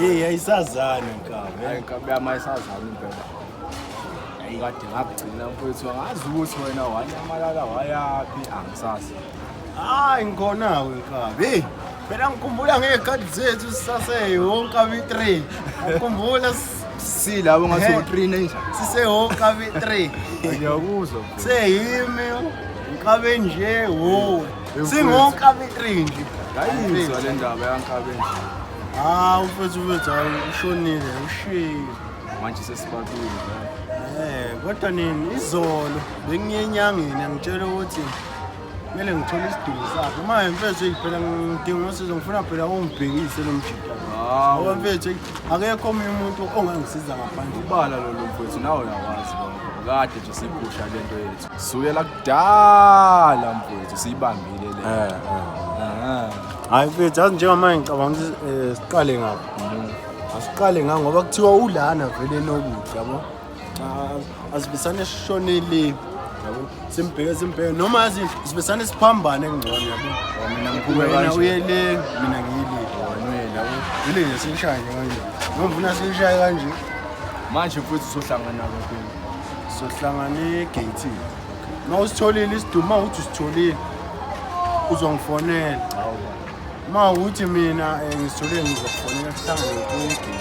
Hey, ayisazani nkabi. Hayi nkabi yami ayisazani impela. Hayi kade ngakugcina mfowethu angazi ukuthi wena wanyamalala wayaphi angisazi. Hayi ngikhona-ke nkabi. Hey, phela ngikhumbula ngey'khathi zethu sisaseyonkabi 3. Ngikhumbula Silabo ngathi u3 nje. siseyonkabi 3. Ngiyakuzwa. mfowethu. Seyimi nkabe nje wowe. Singonkabi 3 nje. Ngayizwa le ndaba yankabe nje. Hawu mfethu mfethu hayi ushonile ushiyile. Manje sesibabili. Eh, kodwa nini izolo bengiye enyangeni angitshela ukuthi kumele ngithole isidumbu sakhe. Manje mfethu eyi, phela ngidinga usizo ngifuna phela ungibhekise lo mjita. Hawu. Ngoba mfethu eyi, akekho omunye umuntu ongangisiza ngaphandle. Ubala lolo mfowethu nawe uyawazi lokho. Kade nje siyiphusha lento yethu. Sukela kudala mfowethu siyibambile le. Ah. Hayi mfethu yazi njengamanje ngicabanga ukuthi siqale ngapha. Asiqale nga ngoba kuthiwa ulana vele nokuthi yabo. Asibisane sishonele yabo. Simbheke simbheke noma yazi sibisane siphambane ngcono yabo. Mina ngiphume Wena kanje. uye le mina ngiyile. Wena Yabo. Vele nje siyishaye nje kanje. Noma ufuna siyishaye kanje manje mfowethu sohlangana kuphi? sohlangana egeyithini. Uma usitholile isiduma uthi usitholile uzongifonela. Uma ukuthi mina ngisitholile ngizokufonela sihlangane egeyithini.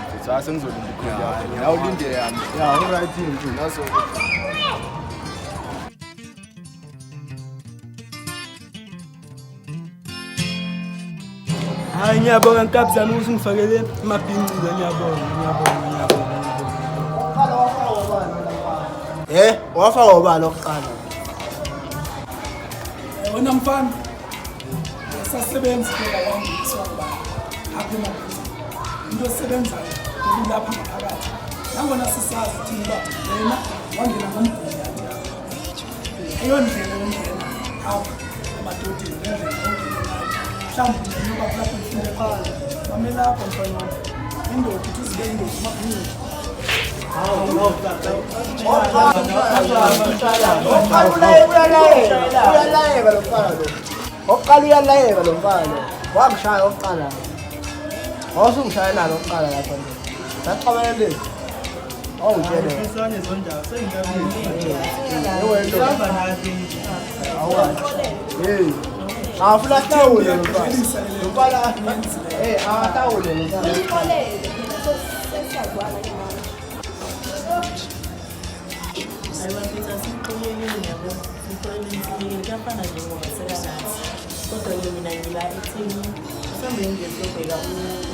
Mfowethu hayi sengizolinda ikholi yakho. Nawe ulinde yami. Ya, alright mfethu. Nazo. Hayi ngiyabonga nkabi zami ukuthi ungifakele amabhincida ngiyabonga ngiyabonga ngiyabonga ngiyabonga. Eh, wafaka ubani oqala? Wena mfana sasebenzi phela wangeniswa ngubani apha emabhizinini into osebenzayo ukulapha ngaphakathi nangona sisazi thina uba wena wangena ngomgunyathi eyondlela yongena apha emadodeni nendlela ongene ngayo mhlawumbi noba kulapho ndifunde khona mamelapha mfana wam indoda uthi uzibe indoda amabhizinini. Oqala uyalayeka lo mfana lo. Oqala uyalayeka lo mfana lo. Wangishaya oqala. Wawusungishaya nalo oqala lapha nje. Saxabana le. Awungitshele. Hey. Awufuna ahlawule lo mfana. Lo mfana eh ahlawule lo mfana. Ngixolele, sesiyazwana ke manje. Hayi bafethu asixoleleni yabo. Sixoleleni simekeni kuyafana nje ngoba sekanathi. Kodwa-ke mina ngila ekutheni mhlawumbe ngize siyobheka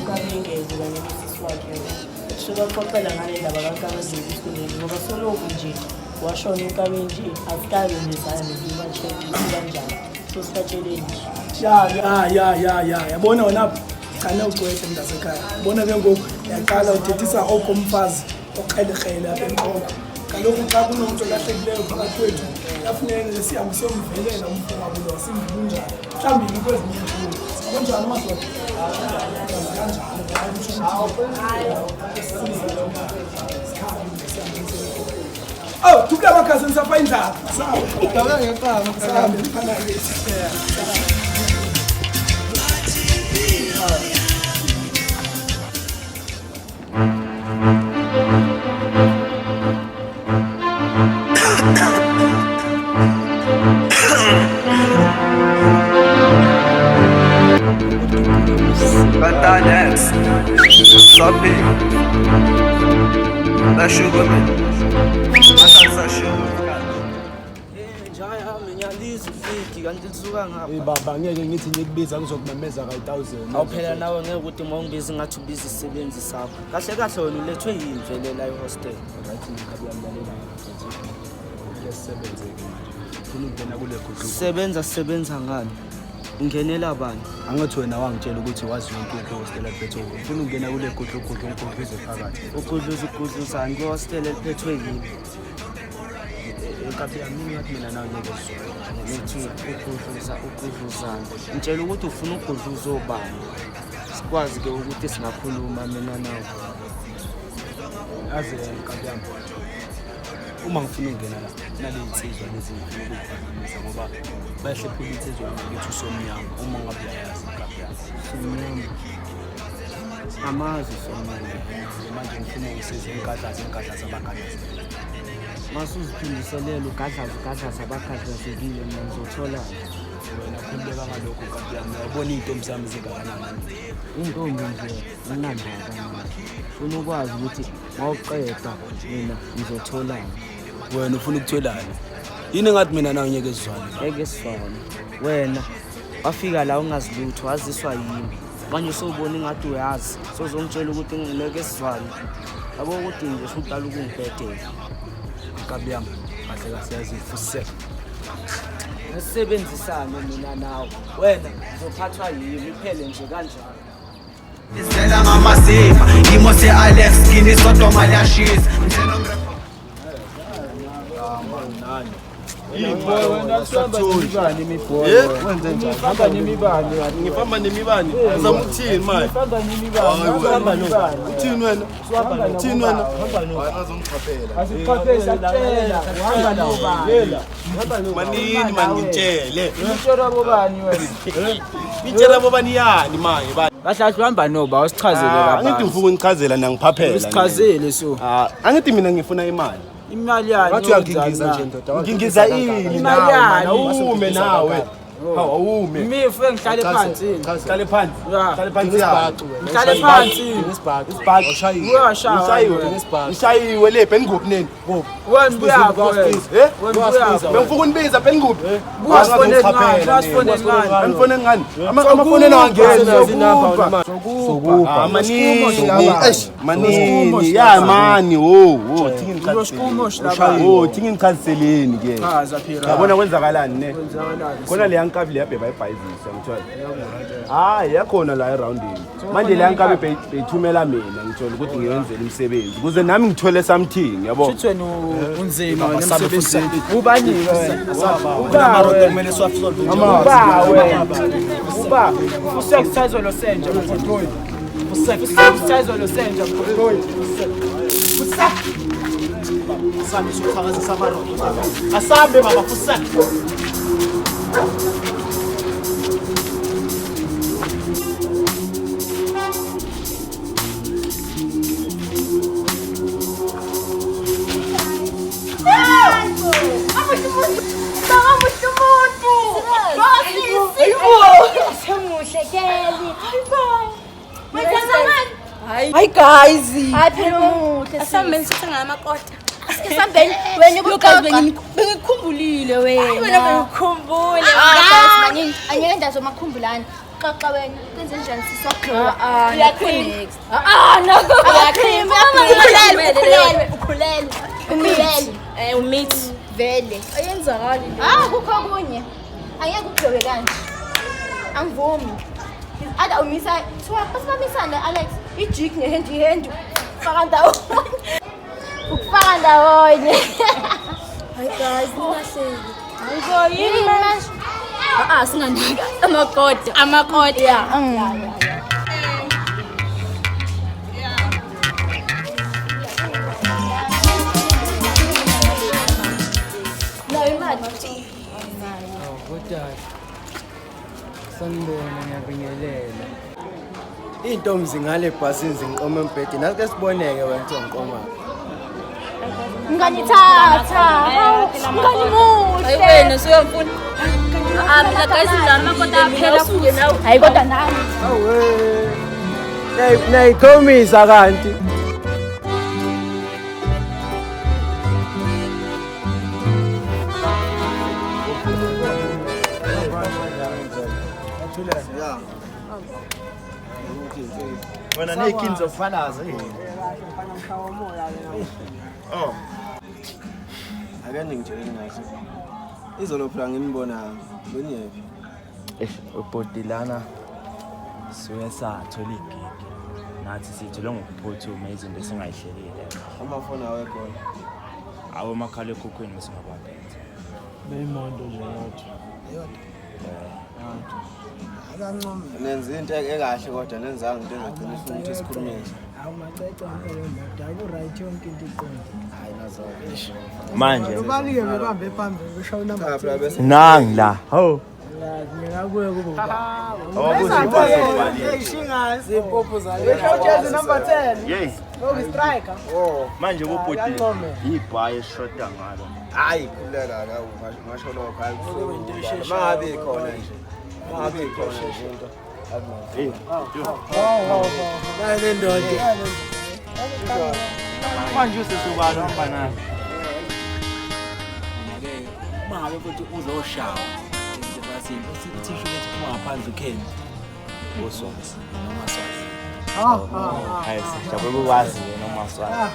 uKabengeze kanye nosisi wakhe yabo. Siyobaxoxela ngale ndaba kaNkabenzini ukuthi kunini ngoba solokhu nje washona uNkabenje asikabe nje saya nokuba-check ukuthi kanjani. So sibatsheleni nje. Ya ya ya ya ya yabona wena gcane ugcwethe mntasekhaya. Yabona ke ngoku yaqala uthethisa oko mfazi okrelekrele apha entloko. Kaloku xa kunomntu olahlekileyo phakathi kwethu kuyafuneka nje sihambe siyomvelela umfo wabo lo simve kunjani. Mhlawumbi ke kwezinye iintsuku. Kunjani madoda? Kanjalo Oh, thukula amakhasi nisafa indlala. Sawa. Sawa, mfana kithi. Bandanex, Sopi, Bashugume, Masasashu. Hey baba ngeke ngithi ngikubiza ngizokumemeza ka-1000. Awu phela nawe ngeke ukuthi uma ungibiza ngathi ubiza isisebenzi sakho. Kahle kahle wena ulethwe yini vele la ehostel? Right nkabi yami lalela mfethu. Kumele sisebenze-ke manje. Funa ukungena kule gudlu. Sebenza sebenza ngani? Ungenela bani? Angathi wena wangitshela ukuthi wazi yonke into ehostel eliphethwe wuwe. Ngifuna ukungena kule gudlu gudlu ngigudluze phakathi. Ugudluza ugudluzani kwihostel eliphethwe yini? Nkabi yami ngathi mina nawe ngeke sizwane. Ngithi ugudluza ugudluzani. Ngitshela ukuthi ufuna ugudluza obani. Sikwazi ke ukuthi singakhuluma mina nawe. Yazi nkabi yami. Uma ngifuna ukungena la nale insizwa lezi ngifuna ukuyiphakamisa ngoba bayahlephula insizwa ngakithi usomnyama uma ngabe uyayazi nkabi yami. Somnyama. Amazi somanje. Manje ngifuna ungisize ngigadlaze ngigadlaze abagadlaze. Mase uziphindiselela ugadlaze ugadlaze abagadlazekile mina ngizothola. Wena khululeka ngalokho kanti yami uyabona iy'ntombi zami zingakanani. Intombi nje inandaba mina. Funa ukwazi ukuthi mawuqeda mina ngizotholani. Wena ufuna ukutholani? Yini engathi mina nawe ngeke sizwane? Ngeke sizwane. Wena wafika la ungazi lutho waziswa yimi. Manje sowubona ingathi uyazi. Sozongitshela ukuthi ngeke sizwane. Yabo ukuthi nje usuqala ukungibhedela. Nkabi yami kahle kahle yazi ngifuseka. Asisebenzisane mina nawe. Wena uzophathwa yimi iphele nje kanjalo. Izela ngamazipha imo se-Alex skinny sodoma liyashisa. Ngifamba nemibani. Uzama ukuthini manje? Uthini wena? Uthini wena? Hayi azongichaphela. Asichaphele sakutshela uhamba nobani. Manini mani ngitshele. Ngitshela bobani wena? Ngitshela bobani yani manje ba. Kahle kahle uhamba noba usichazele Angithi kabanzi. ngifuna ukunichazela nangiphaphela. Usichazele so. Ah, angithi mina ngifuna imali. Imali yani. Ngathi uyangingiza nje ndoda. Ngingiza ini Imali nawe? yani. Awume nawe. Hawu awume. Mifu engihlale phansi. Hlale phansi. Hlale phansi. Ngihlale phansi. Isibhaxu. Uyashaya. Ushayiwe. Ushayiwe le bengikuphi nini? Wena buyaphi wena? Eh? Wena buyaphi? Bengifuna ukunibiza bengikuphi? Buya sifoneni ngani? Buya sifoneni ngani? Angifoneni ngani? Amafoni awangeni. Sokuba. Ah, manini. Eish, manini. Ya mani, wo, wo, Wo, thingi ngichaziseleni ke. Chaza phela. Yabona kwenzakalani ne? Kwenzakalani? Khona leya nkabi leya bebhayibhayizisa ngithola. Hayi yakhona la eroundini. Manje leya nkabi beyithumela mina ngithola ukuthi ngiyenzele umsebenzi ukuze nami ngithole something yabo. Shuthi wena unzima wena emsebenzini. Ubani wena? Kunamarodo kumele siwasolve nje. Uba wena. Uba. Usekusayizwa lo senja mfowethu. Usekusayizwa lo senja mfowethu. Asambe sokuthakazisa amarodo. Asambe baba fuseka. Hayi guys. Hayi phela umuhle. Asambeni sithenga amakota. Asike sambeni wena ubuxoxa. Bengikukhumbulile wena. Hayi wena bengikukhumbule. Guys manini angeke ndazo makhumbulani. Xoxa wena kwenze njani sisogxola. Uyakhuluma. Ah no. Uyakhuluma. Ukhulelwe ukhulelwe ukhulelwe. Ukhulelwe. Eh umithi vele. Ayenzakali. Ah kukho kunye. Angeke ugxoke kanje. Angivumi. Ada umisa thiwa basibambisane Alex ijig nehendi hendi faka ndawonye. Ukufaka ndawonye. Hayi guys, ningahleki. Hayibo yini manje? Ah, singanaka amakota. Amakota. Yeah. Nayo imali. Kodwa sanibona ngiyabingelela. Iy'ntombi zingale ebhasini zinqoma embhedeni. Asike siboneke wena ukuthi ungiqoma. Nganithatha. Mngani muhle. Hayi wena usuyamfuna. Ah mina guys la amakota aphela futhi. Hayi kodwa nami. Awe. Nayikhomisa kanti. Wena ney'kini zokufanaza yini? Oh. Ake ningitshele ngaso. Izolo phela nginibona beniyephi? Eish, ubhodi lana suke sathola igigi. Nathi sithole ngokuphuthuma izinto esingayihlelile. Amafoni awekho. Awu omakhalekhukhwini besingabaphethe. Beyimondo nje yodwa. Nenza into ekahle kodwa nenzanga into ezogcina ifuna ukuthi sikhulumise. Hawu macece wonke le moto ayiku-right yonke into iqonde. Hayi nazo. Manje Ubalike bebambe phambili beshaye unamba. nangi la. Hawu. Mina kuye kube Zipopho zale. Ujezi number 10. Yes. Loku striker. Oh. Manje kubhuti Uyancomela. ibhayi eshoda ngalo. Hayi khululeka la ungasho lokho hayi kuhluleka. Mangabe ikhona nje. Mangabe ikhona nje into. Hey. Nale ndoda. Manje usesubani uhamba naye. Mina-ke uma ngabe futhi uzoshawa emsebenzini uthisha ulethi phuma ngaphandle ukheni oswazi noma swazi. Hayi sijabule ukwazi noma swazi.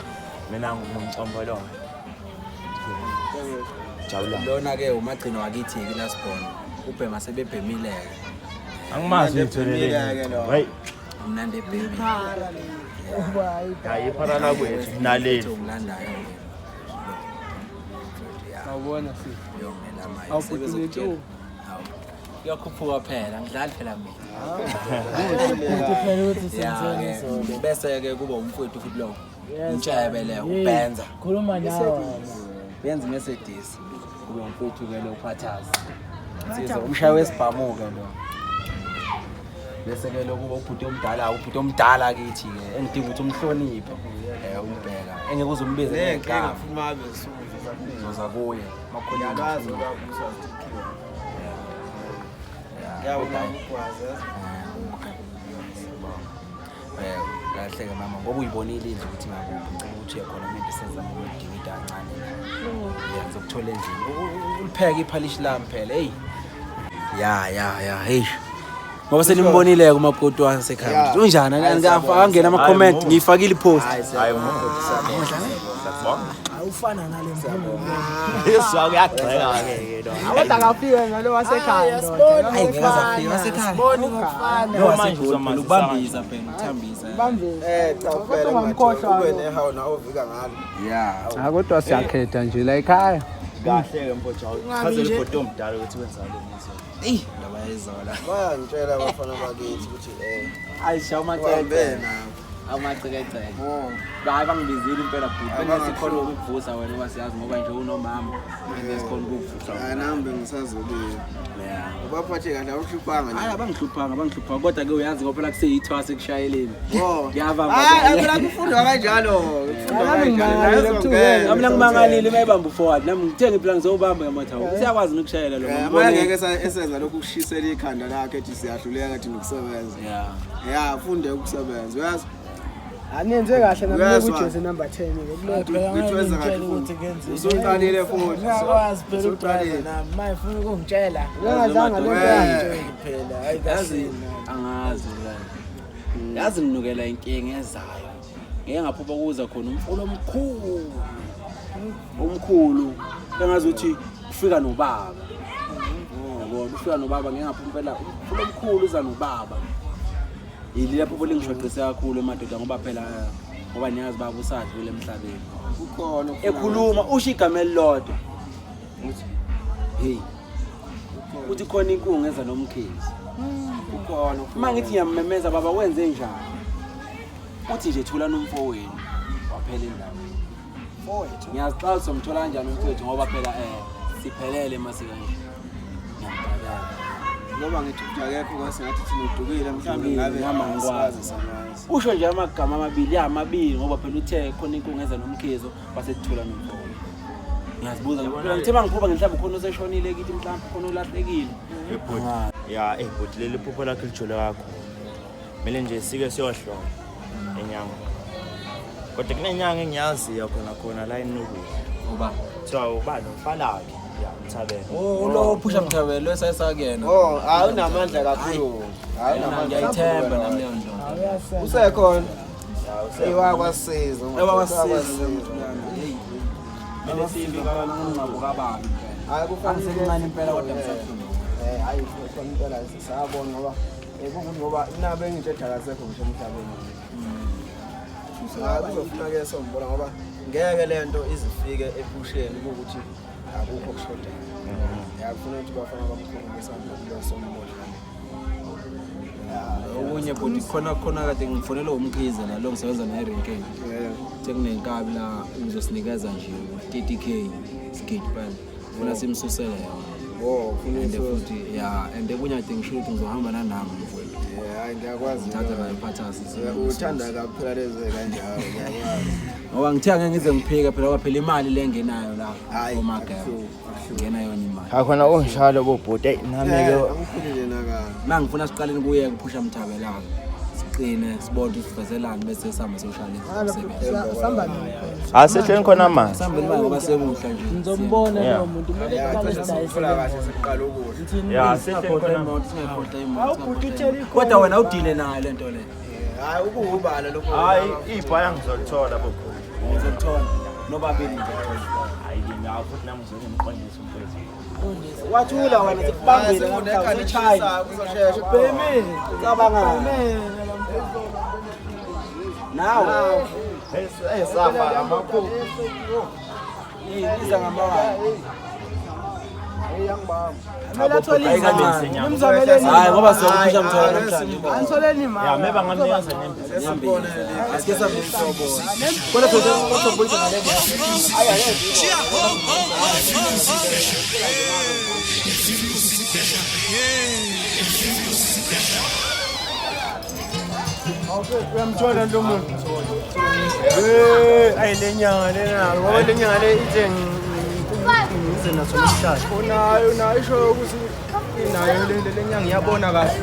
Mina ngumcombolo. Jabula. Lona-ke umagcino wakithi-ke la sibona ubhema sebebhemile-ke. Angimazi uyitholele. Hayi. Mnandi ebhemile. Hayi iphara la kwethu naleli. Ngilandayo-ke. Awubona si. Yongela manje. Awubhuti lethu. Kuyakhuphuka phela, ngidlali phela mina. Ubhuti phela ukuthi senzeni Ya, izolo. ke, bese-ke kuba umfowethu futhi lo Yes, intshebe le yes. ubenza Khuluma nawe wena. benza imercedes kube umfowethu-ke lo uphathazi Insizwa, umshayi wesibhamu-ke lo bese-ke lo kuba ubhuti omdala ubhuti omdala kithi-ke engidinga ukuthi umhloniphe um umbheka engeke uze umbize Nenkinga ngegama futhi mangabe usuza uzoza kuye Ngiyakwazi ukabusa zikhiwa. Ngiyabona ukwazi. Kahle-ke mama ngoba uyibonile indlu ukuthi ngakuphi ngicela ukuthi uye khona maybe sezama ukuyidingida kancane ya ngizokuthola endlini ulipheke iphalishi lami phela eyi ya ya ya heyi ngoba senimbonile-ke umakoti wasekhaya Ya. unjani angena ama-comment ngiyifakile ipost. Hayi Siyabonga. Awufana nale mphumulo. Yeswa kuyagxeka ke ke lo. Kodwa akafike ngalo wasekhaya. ndoda. Hayi, ngeke aze afike wasekhaya. Siboni ngokufana. Lo wasegoli phela ukubambisa phela ukuthambisa. Bambisa. Cha Kodwa phela ungamkhohlwa ube lo. nehawu nawe ovika ngalo. Ya. Ah kodwa siyakhetha nje la ekhaya. Kahle ke mfowethu. Ungabi Chazela nje. ubhuti omdala ukuthi wenzani izolo. Eyi, ndaba yezola. Bayangitshela abafana bakithi ukuthi Ayi, uhambe awumacekeceke. nabo. Awumacekeceke. Hayi bangibizile impela bhuti. Bengesikhona ukukuvusa wena uba siyazi ngoba nje unomama. Bengesikhona ukukuvusa. Hayi nami bengisazobile. Yeah. Ubaphathe kahle awuhluphanga Hayi abangihluphanga abangihluphanga kodwa ke uyazi ngoba phela kuseyithwasa ekushayeleni. Oh. Ngiyabamba. Hayi phela kufundwa kanjalo. Kufundwa Nami kanjalo. ngimangalile kuthiwa Nami ngimangalile uma ebamba uforward nami ngithe ngiphela ngizobamba ngamathawu. Siyakwazi nokushayela lo. Manje ngeke esenza lokhu kushisela ikhanda lakhe ethi siyahluleka thina ukusebenza. Yeah. Ya, funde ukusebenza. Uyazi? Aniyenze kahle nami Uyezwa? kujezi number 10 ke kulokho. Ukuthi wenza kahle futhi. Usuqalile futhi. Ngiyakwazi phela Usuqalile. ukudrayiva nami. Manje ufuna ukungitshela. Ngingazange lento Eh. Phela hayi Yazi kahle. angazi la. Yazi nginukela inkinga ezayo. Ngeke ngaphupha kuza khona umfula omkhulu. Omkhulu engazi ukuthi ufika nobaba. Yabona ufika nobaba ngeke ngaphupha impela umfula omkhulu uza nobaba. Yili lapho lingishwaqise kakhulu emadoda ngoba phela ngoba niyazi baba usadlule emhlabeni. Kukhona okufuna Ekhuluma usho igama elilodwa. Uthi hey uthi khona inkungu eza nomkhizi. Kukhona okufuna Uma ngithi ngiyamemeza baba wenze njani? Uthi nje thula nomfowenu waphela endaweni. Mfowethu. Ngiyazixoxa sizomthola kanjani umfowethu ngoba phela siphelele masika nje. Ngiyamdabela. Ngoba ngithi ukuthi akekho kwasengathi thina udukile mhlawumbe ngabe Nami angikwazi. asikaze samazi. Usho nje amagama amabili ya amabili ngoba phela uthe khona inkungu eza nomkhizo wasethula nomfowenu. Ngiyazibuza phela ngithe mangiphupha ngenhlamba khona oseshonile kithi mhlawumbe khona olahlekile. Ebhuti. Ya, ebhuti leli phupho lakhe lijule kakhulu. Kumele nje sike siyohlola enyanga. Kodwa kunenyanga engiyaziyo khona khona la eNukuhle. Uba Kuthiwa ubani umfalakhe. Ya, Mthabela. Oh lo phusha Mthabela lo esayisakuyena. Oh, hayi unamandla kakhulu. Hayi unamandla. Ngiyayithemba nami leyo ndoda. Usekhona. Ewakwasiza. Ewakwasiza. Hey. Kumele sifike umngcwabo kababa. Hayi kufanele Angisemncane impela kodwa ngisahluleka. Hayi kufanele impela sisabona ngoba kukuthi ngoba nabe engitshe akasekho ngisho emhlabeni. Hayi kuzofuna ke sombona ngoba ngeke lento izifike ephusheni ukuthi akukho okushodayo. Yakufuna ukuthi bafana bamkhulumisane kulo sombona. Okunye bhuti khona khona kade ngifonelwe umkhize la lo ngisebenza naye erenkeni. Sekunenkabi la uzosinikeza nje 30K sigidi phela. Funa simsusele yona. Oh, And futhi ya and kunyade ngisho ukuthi ngizohamba nanami mfowethu. Yeah, hayi ngiyakwazi. Ngithatha la iphathasi. Uthanda kaphela lezo kanjalo, ngiyakwazi. Ngoba ngithe angeke ngize ngiphike phela ngoba phela imali le engenayo la komagema. Ngena yona imali. Ha khona onjalo bobhuti. Eyi nami ke Angikhulile nakani. Ma ngifuna siqaleni kuye kuphusha mthabelana. Siqine sibone ukuthi sivezelane bese sihamba siyoshaya umsebenzi. Samba nini? Asehleni khona manje. Sihambeni manje ngoba semuhla nje. Ngizombona Yeah. lowo muntu kumele kuqale Sithola kahle sekuqala ukudla. Ya, sehleni khona. imoto, singayikhohlwa imoto. Awubhuti uthele ikhona. Kodwa wena udile nayo lento le. Hayi ukuwubala lokho. Hayi ibhaya ngizolithola bobhuti. Ngizolithola nobabili ngizolithola. Hayi ke nawe futhi nami ngizoke ngiqondise umfowethu. Wathula wena sikubambile namhlanje useChina. Kuzoshesha. Ubhemile, ucabanga. Nawe. Eh safa amakhulu. Iza ngamawala. Kumele athole imali. Nimzameleni. Hayi ngoba siyokuphusha mthola namhlanje. Anitholeni imali. Ya meba ngamnikeza nembiza. Asike sambe sobona. Kodwa phela ngale. Uyamthola lo muntu. Eh, ayi le nyanga lena ngoba le nyanga le ithe ngize naso isihlahla. Unayo unayo isho ukuthi inayo le nyanga iyabona kahle.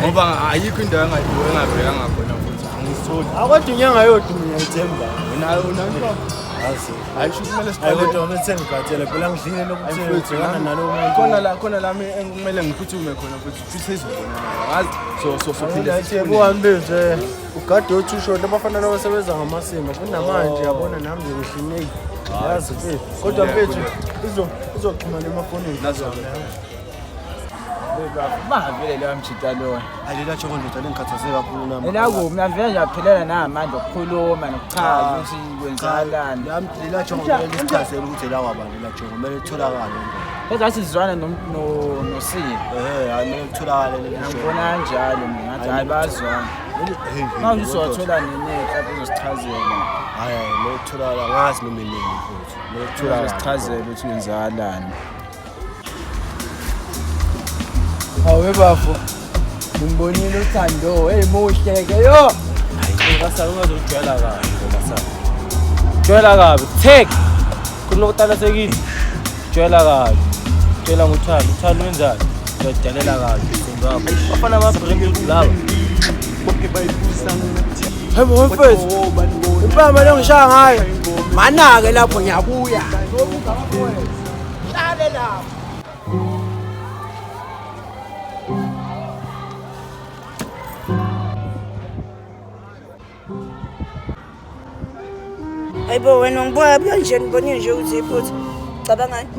Ngoba ayikho indawo engabhekanga khona futhi angisitholi. Akodwa inyanga yodwa mina ngiyayithemba. Unayo unayo. Azi. Hayi sho kumele Hayi siqale. kodwa bese ngikhathele phela ngidlile lokuthi Mfowethu, ngibhekana nalo muntu. Khona la lami engimele ngiphuthume khona futhi futhi sezobonana. Ngazi so phinde Yebo wambize ugade uthi usho abafana nabasebenza ngamasimba futhi namanje yabona nami nje ngihlineki. Yazi mfethu. Kodwa mfethu izoxhumana emafonini. Bangavele leyo mjita lona. Alela choko ndoda lengikhathaze kakhulu nami. Ela kuphi navele nje aphelela namandla okukhuluma nokuchaza ukuthi kwenzakalani. Lela choko kumele lisichazele ukuthi elakwabani lela choko kumele litholakale. Kodwa sizwana noSipho. Eh, hayi kumele litholakale leli choko. Ngibona kanjalo mina ngathi hayi bayazwana. Manje uzothola nini mhlawumbe uzosichazela. Hayi hayi kumele litholakale angazi noma inini futhi. Kumele litholakale. Uzosichazela ukuthi kwenzakalani. Awe bafo. Ngimbonile uThando, hey muhle ke yo. Basala ungazojwayela kabi basala. Jwayela kabi. Take. Kunokutala sekile. Jwayela kabi. Tshela nguThando, uThando wenzani? Uyadalela kabi. Ngapha. Bafana ama-break laba. Hey mfethu. Impama lo ngishaya ngayo. Mana-ke lapho ngiyabuya. Hlale lapho. Hayibo wena ngibuya buya nje ngibonile nje ukuthi iphutha. Cabangani?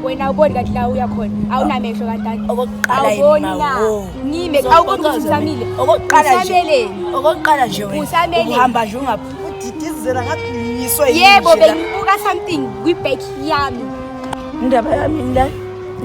Wena awuboni kanti la uya khona. Awunamehlo kanti. Okokuqala Awuboni yima, na. wo. Ngime awuboni ukuthi ngisamile. Okokuqala nje. Usameleni. Okokuqala nje wena. Usamele. Uhamba nje ungudidizela ngathi nginyiswe yini Yebo nje la. bengibuka something kwi-back yami. Indaba yami la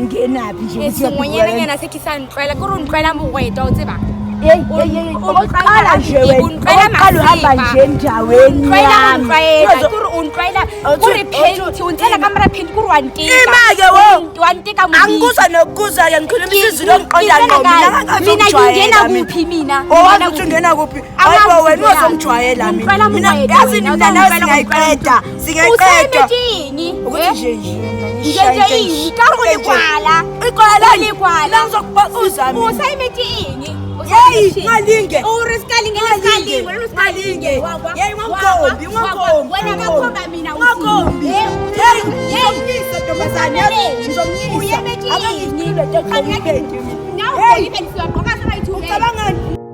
ngenaphi nje ukuthi Sengwenyana nyana se ke sa ntlwaela ke gore o ntlwaela mogweta o tseba. Hey hey hey okokuqala nje wena. Okokuqala uhamba nje endaweni Ntlwaela yami. ntlwaela ke gore o ntlwaela kore phenti o ntsela ka mora phenti kore wa nteka. Ima-ke wo. Wa nteka modimo. Angikuzwa nokukuzwa-ke ngikhuluma isiZulu ongiqonda ngqo mina Mina ngingena kuphi mina? Owazi ukuthi ungena kuphi? Hayibo wena ungazongijwayela mina. Ngiqwela Mina mogweta yazi wena, mina nawe uzongijwayela singayiqeda. Singayiqeda. Usametseng? Ukuthi nje nje Nje nje ini? Ka gore o lekwala. Ikwala O lekwala. Mina ngizokubuza mina. O saemetse eng? Yeyi, ngalinge. O re ska linge, le ska linge, le ska linge. Yeyi, ungakhombi, ungakhombi. Wena ngakhomba mina uthi. Ungakhombi. Yeyi, Ngizomnyisa ntombazane, yazi ngizomnyisa. Uyemetse Ake eng? ngithule nje, Now Hey. even if you are Ucabangani?